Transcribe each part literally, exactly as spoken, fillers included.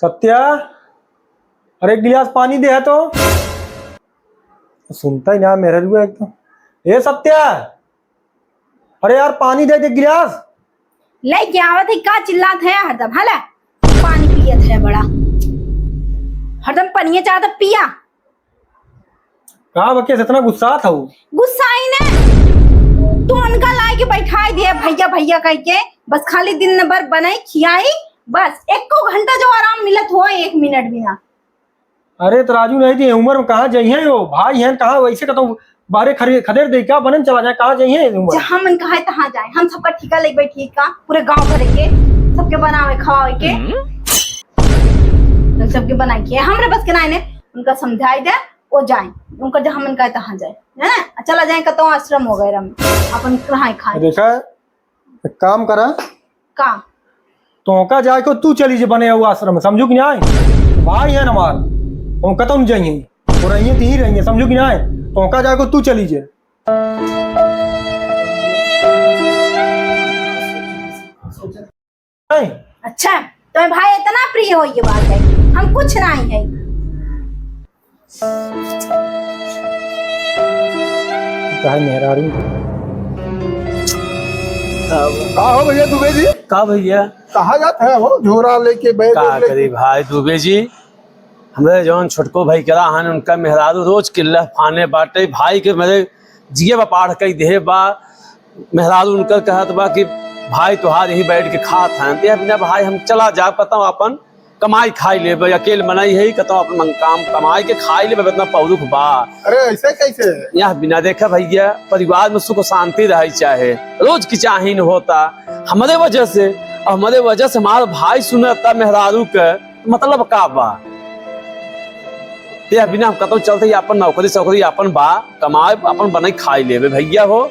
सत्या, अरे एक गिलास पानी दे है तो। सुनता ही ना मेहररुआ एकदम। ए सत्या, अरे यार पानी दे दे गिलास। लेके आवत है, का चिल्लात है हरदम, हाला? पानी पियत है बड़ा, हरदम पनिये चाहत पिया। का बके इतना गुस्सा था वो? गुस्सा ही ने, तू उनका लाए के बैठाई दिए भैया भैया कह के, बस खाली दिन भर बनाई खियाई, बस एको घंटा जो आराम मिलत हो एक मिनट भी ना। अरे तो राजू नहीं थी उम्र में कहाँ जाइए हो भाई हैं, कहाँ वैसे कहता हूँ बाहरे खरे-, खदेड़ दे क्या बनन चला जाए, कहाँ जाइए उम्र? जहाँ मन कहा है तहाँ जाए, हम सबका ठिका लेके बैठी का पूरे गाँव भरे के, सबके बनावे खवावे के। हम्म। तो सबके बनाए के हमरे बस के नाई ने, उनका समझाई दे, वो जाए, उनका जहाँ मन कहा है तहाँ जाए, है ना? चला जाए कतो आश्रम वगैरह में, अपन रहाए खाए। देखा, एक काम करा। का? तोहका जाए को तू चली जे बने आऊ आश्रम में, समझू कि नाई? भाई है हमार, उनका तो हम जाइए, वो रहिए तो ही रहिए, समझू कि नाई? तोहका जाए को तू चली जे। नहीं। अच्छा, तो भाई इतना प्रिय हो ये बात है, हम कुछ नहीं है। काहे मेहरारू? का हो भैया दुबे जी? का भैया? कहाँ जात है हो झोरा लेके बैग का वैग लेके? करी भाई दुबे जी, हमरे जौन छोटको भाई करा हन, उनका मेहरारू रोज किल्ला फाने बाटे। भाई के मेरे जिए बा पाड़ कई देहे बा। मेहरारू उनकर कहत बा कि भाई तोहार यहीं बैठ के खात हैं, ते बिना भाई हम चला जा, कहता हूँ अपन कमाई खाई लेबे, अकेल मनई है, कहता हूँ अपन मन काम कमाई के खाई लेबे, इतना पौरुख बा। अरे ऐसे कैसे? यह बिना देखे भैया परिवार में सुख शांति रहे चाहे, रोज की चाहिन होता हमरे वजह से, और हमरे वजह से हमारा भाई सुनता मेहरारू के, मतलब का बा? ते बिना हम कतौ चलते ही अपन नौकरी सौकरी अपन बा, कमाए अपन बने खाई लेबे भैया हो।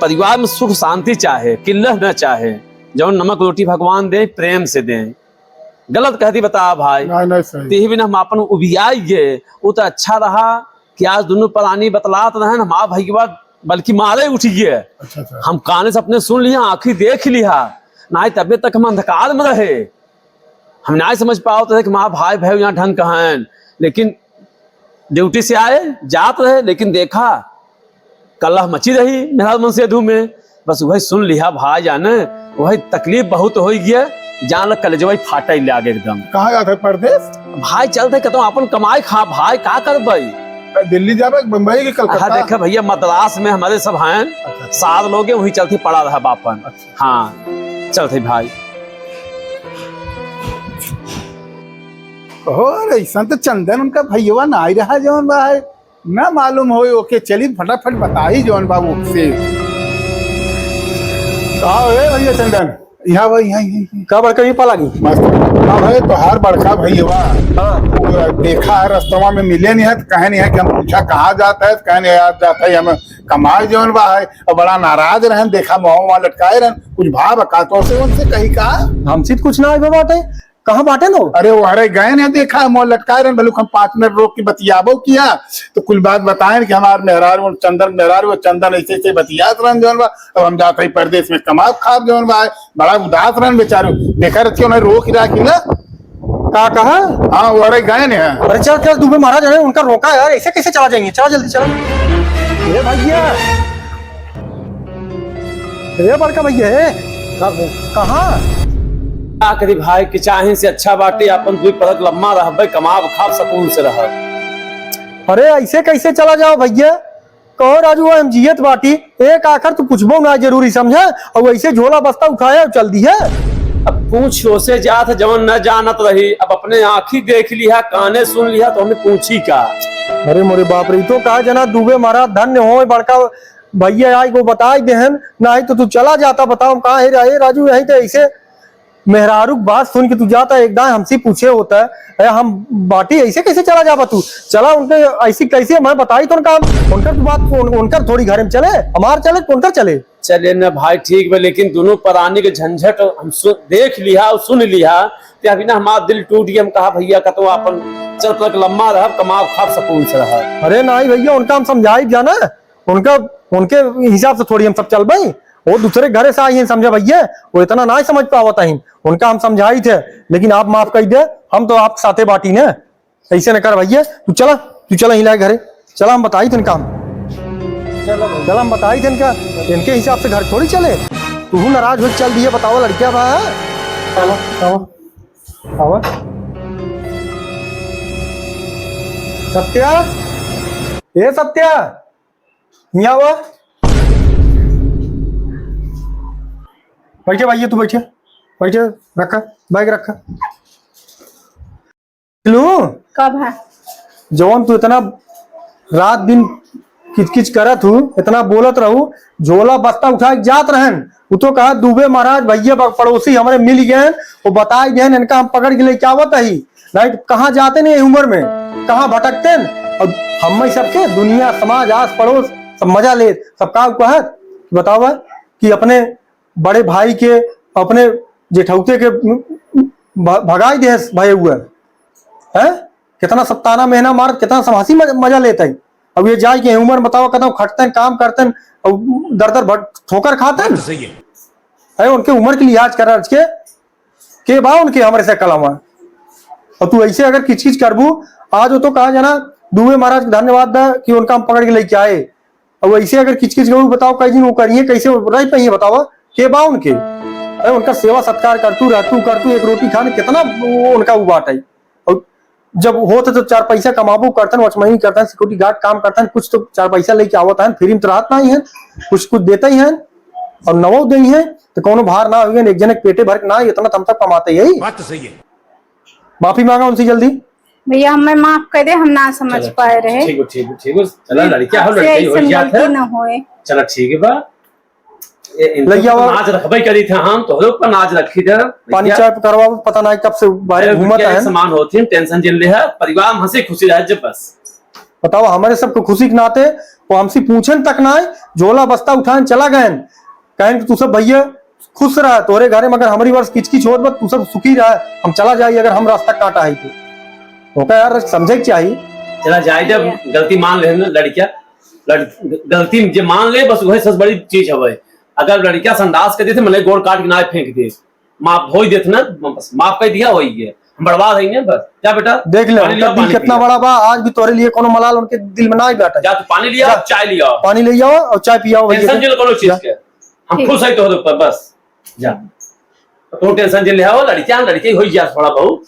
परिवार में सुख शांति चाहे, किल्लह न चाहे, जौन नमक रोटी भगवान दे प्रेम से दे। गलत कहती बता भाई। नहीं, नहीं, सही। ते बिना हम अपन उबियाई गए, वो तो अच्छा रहा कि आज दोनों प्राणी बतलात रहन, हमार भैया बल्कि मारे उठ गए। अच्छा, अच्छा। हम काने से अपने सुन लिया, आँखी देख लिया, नहीं तबे तक हम अंधकार में रहे। हम नाहीं समझ पावत रहे कि हमार भाई भाई यहाँ ढंग का हैं, लेकिन ड्यूटी से आए, जात रहे, लेकिन देखा, कलह मची रही मेहरारू मनसेधू में। बस वही सुन लिहा भाई जाने, वही तकलीफ बहुत होई गया, जान लग कलेजवा ही फाटे लागे एकदम। कहाँ जात है परदेस? भाई चलते कहता हूँ अपन कमाई खा, भाई का करबई? दिल्ली जाबे, बम्बई की हाँ कलकत्ता? देखे भैया मद्रास में हमरे सब हैं, अच्छा, अच्छा। सार लोग हैं, वही चलते पड़ा रहा बापन। अच्छा। हाँ, चलते भाई। कहो, अरे, ऐसन तो चंदन उनका भैया ना आई रहा जौन बा है। ना मालूम होई, ओके, चली फटाफट बताई जौन बा ओके। का हो, ए भैया चंदन? यहाँ भाई, यहाँ, यहाँ, यहाँ। का बड़का नहीं पाला नहीं? मस्त। का भाई, तोहार बड़का भैया बा। हाँ। वो देखा है रस्तवा में मिले नहीं है, तो कहे नहीं है कि हम पूछा कहाँ जाता है, तो कहे नहीं यार जाता है, हम कमाए जौन बा है, और बड़ा नाराज रहन, देखा मुँह वहाँ लटकाए रहन, कुछ भाव का तो से उनसे कही का? हमसे तो कुछ ना आए बाटे। कहाँ बाटे लो? अरे वो हरे गए ने देखा, मोर लटकाए रहन, बलुक हम पाँच मिनट रोक के बतियाबो किया, तो कुल बात बताएन कि हमार मेहरारू और चंदन, मेहरारू और चंदन ऐसे ऐसे बतियात रहन जौन बा, अब हम जात हई परदेस में कमाब खाब जौन बा, बड़ा उदास रहन बेचारू, देखा रहती उन्हें रोक रहा कि ना। का कहा? हाँ, वो हरे गए ने हैं। अरे चल चल, दुबे महाराज है, उनका रोका यार, ऐसे कैसे चला जाएंगे? चला जल्दी चला। ए भैया, ए बड़का भैया, ए। का भैया? कहाँ? का करी भाई, कि चाहे से अच्छा बाटे, अपन दुई परत लम्मा रहबे, कमाब खाब, सुकून से रहब। अरे, ऐसे कैसे चला जाओ भैया? कहो राजू, हम जियत बाटी, एक आखर तू पूछबो ना जरूरी समझा, और ऐसे झोला बस्ता उठाया और चल दिया। अब पूछ ओसे जात जवन न जानत रही, अब अपने आँखी देख लिहा, काने सुन लिहा, तो हमें पूछी का? अरे मोरे बाप रे, ई तो कहा जना दुबे महाराज धन्य होय, बड़का भैया आई को बताई देहन, नाहीं तो तू चला जाता। बताओ हम कहाँ है रे? ए राजू, यहीं तो ऐसे मेहरारू के बात सुन के तू जाता, एक दाएं हमसे पूछे होता है, ए, हम बाटी ऐसे कैसे चला जाबा तू? चला उनके ऐसी कैसे मैं बताई तो उनका, उनकर तो बात, उन-, उनकर थोड़ी घरे में चले, हमार चले तो उनकर चले। चले न भाई, ठीक बा, लेकिन दोनों परानी के झंझट हम सु-, देख लिहा और सुन लिहा, ते अभी ना हमार दिल टूट गया। हम कहा भैया कतो अपन चल तक लम्मा रहब, कमाब खाब सुकून से रहब। अरे नाहीं भैया, उनका हम समझाई जाना, उनका, उनके हिसाब से थोड़ी हम सब चलबे। वो दूसरे घरे से आई हैं, समझा भैया, वो इतना ना समझ पावत हैं। उनका हम समझाई थे, लेकिन आप माफ कर दे, हम तो आपके साथे बाटी ना। ऐसे न कर भैया, तू चला, तू चला हिला घरे। चला, हम बताई तन काम। चला भैया। चला, हम बताई तन का, इनके हिसाब से घर थोड़ी चले। तू नाराज हो चल दिए, बताओ लड़किया बा। आवा, आवा, आवा। सत्या, ए सत्या, यहाँ आवा। बैठे भैया, तू बैठे, बैठे, रखा, बैग रखा। लू, कब है? जवन तू इतना रात दिन किचकिच करत हूँ, इतना बोलत रहू, झोला बस्ता उठा के जात रहन, उ तो कहा दुबे महाराज भैया ब-, पड़ोसी हमरे मिल गए, वो बताई देन, इनका हम पकड़ के लेके आवत ही, नहीं तो कहाँ जाते नहीं उम्र में, कहाँ भटकते न? और हम सबके दुनिया, समाज, आस पड़ोस सब मजा ले, सब का कहत कि बतावा कि अपने बड़े भाई के, अपने जेठौते के भ-, भगाई देहस भये हुए, हैं? कितना सब ताना मेहना मारत, कितना सब हँसी मज-, मजा लेत है। अब ये जाए के उम्र बताओ, कितना खटतन, काम करतन, और दर दर भट-, ठोकर खातन। बात तो सही है। है, उनके उम्र के लिहाज कर के, के बा उनके हमरे से कलमा। और तू ऐसे अगर किचकिच करबू, आज वो तो कहा जाना, दुबे महाराज के धन्यवाद दा कि उनका हम पकड़ के लेके आए। अब ऐसे अगर किचकिच करबू, बताओ कई दिन वो करिए, कैसे वो रह पाइए, बताओ, के बा उनके? अरे उनका सेवा सत्कार करतू, रहतू, करतू, एक रोटी खाने, कितना वो उनका वो बात है। और जब होत है तो चार पैसा कमाबो करतन, वचमही करतन, सिक्योरिटी गार्ड काम करतन, कुछ तो चार पैसा लेके आवत हैं, फ्री में तो रहत नहीं है, कुछ कुछ देते ही हैं, और नवो दे ही हैं, तो कोनो भार ना होइए, एक जने के पेटे भर के ना, इतना तम तक कमाते ही। बात तो सही है। माफी मांगा उनसे जल्दी। भैया, हमें माफ कर दे, हम ना समझ चलो, पाए रहे। ठीक हो, ठीक हो, ठीक हो। चला, लड़किया हो, आपसे लड़किया हो ऐसन जात गलती है। ना होए। चला, ठीक है बा। ए, इनके लइया ऊपर बा। नाज रखबे करी थे हम, तोहरे ऊपर नाज रखी थे। पानी भैया। चाय करवाओ, पता नहीं कब से बाहर अरे, घूमत बिटिया है। के समान होती है, टेंशन जिन ले है, परिवार में हंसी खुशी रहे जब बस। बताओ, हमारे सबको खुशी के नाते वो हमसे पूछन तक ना है, झोला बस्ता उठान चला गए। कहें कि तू सब भैया खुश रहा, तोरे घरे में अगर हमारी वर्ष किचकिच होत बा, तू सब सुखी रहा, हम चला जाई अगर हम रास्ता काटा है तो। ओका यार समझे के चाहिए। चला जाए, जब गलती मान ले ना लड़किया, लड़-, गलती जे मान ले बस वही सबसे बड़ी चीज हवे। अगर लड़किया से अंदाज कर देते, मने गोड़ काट के ना फेंक दे, माफ हो ही देत ना, बस माफ कर दिया, हो ही गया। हम बर्बाद है ना बस। जा बेटा, देख ले, पानी उनका लिया, दिल पानी कितना पिया। बड़ा बा, आज भी तोरे लिए कोनो मलाल उनके दिल में ना ही बैठा। जा तू पानी लिया, जा। चाय लिया। पानी ले आओ और चाय पियाओ भैया टेंशन के। जिन कोनो चीज जा। के। हम ठीक। खुश है तोहरे ऊपर बस। जा। तू टेंशन जिन ले आओ, लड़कियां, लड़के हो ही गया थोड़ा बहुत।